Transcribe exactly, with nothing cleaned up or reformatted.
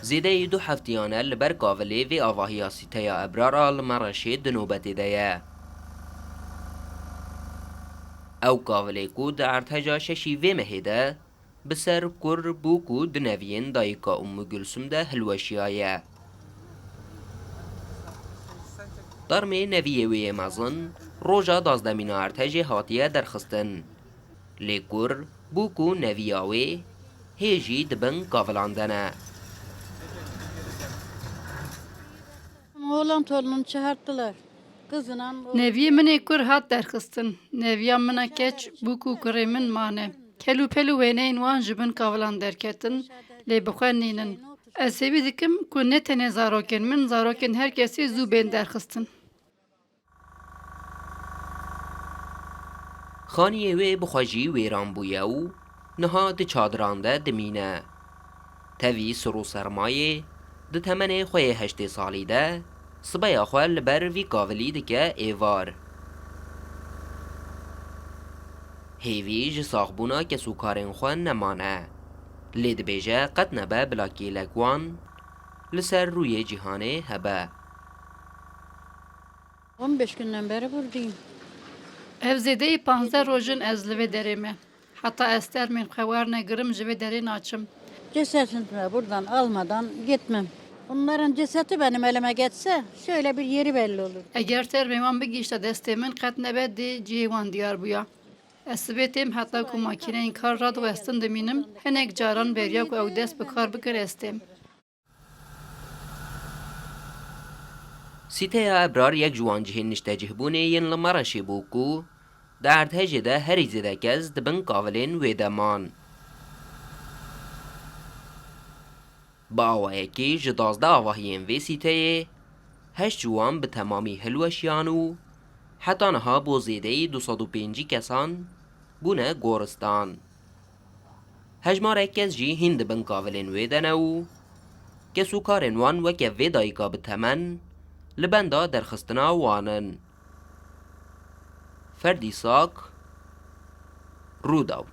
Zêdeyî du heftiyan e li ber kavilê vê avahiya sîteya Ebrar a li Mereşê di nobetê de ye. Ew kavilê ku di erdheja şeşî vê mehê de bi ser kur, bûk û di neviyên dayika Ummû Gulsum de hilweşiyaye. Darmê neviyê wê yê mezin roja dazdemîna erdhejê hatiye derxistin. Lê kur, bûk û neviya wê hê jî di bin kavilan de ne. Oğlan torununu çağırttılar. Kızınan o- Neviyê min ê kur hat derxistin. Neviya min a keç, bûk û kurê min mane. Kel û pel û wêneyên wan ji bin kavilan derketin, lê bi xwe nînin. Ez hêvî dikim ku ne tenê zarokên min, zarokên her kesî zû bên derxistin. Xaniyê wê bi xwe jî wêran bûye û niha di çadiran de dimîne. Tevî sir û sermayê di temenê xwe yê heştê salî de sibeya xwe li ber vî kavilî dike êvar. Hêvî ji saxbûna kesûkarên xwe nemane. Lê dibêje qet nebe bila kêlek wan li ser rûyê cîhanê hebe. On beş günden beri buradayım. Ev zêdeyî panzdeh roj in ez li vê derê me. Heta ez termên xwe wernegirim ji vê derê naçim. Cesetini buradan almadan gitmem. Onların cesedi benim elime geçse şöyle bir yeri belli olur. Eger termê wan bigihişte destê min qet nebe dê cihê wan diyar bûya. Ez sibê têm heta ku makîneyên kar radiwestin dimînim, hinek caran beriya ku ew dest bi kar bikin ez têm. Sîteya Ebrar yek ji wan cihên niştecihbûnê yên li Mereşê bû ku di erdhejê de herî zêde kes di bin kavilên wê de man. Bi awayekî ji duwazdeh avahiyên vê sîteyê heşt ji wan bi temamî hilweşiyan û heta niha bo zêdeyî du sed û pêncî kesan bûne goristan. Hejmarek kes jî hîn di bin kavilên wê de ne û kesûkarên wan weke vê dayika bi temen li benda derxistina wan in. Ferdî Sak, Rûdaw.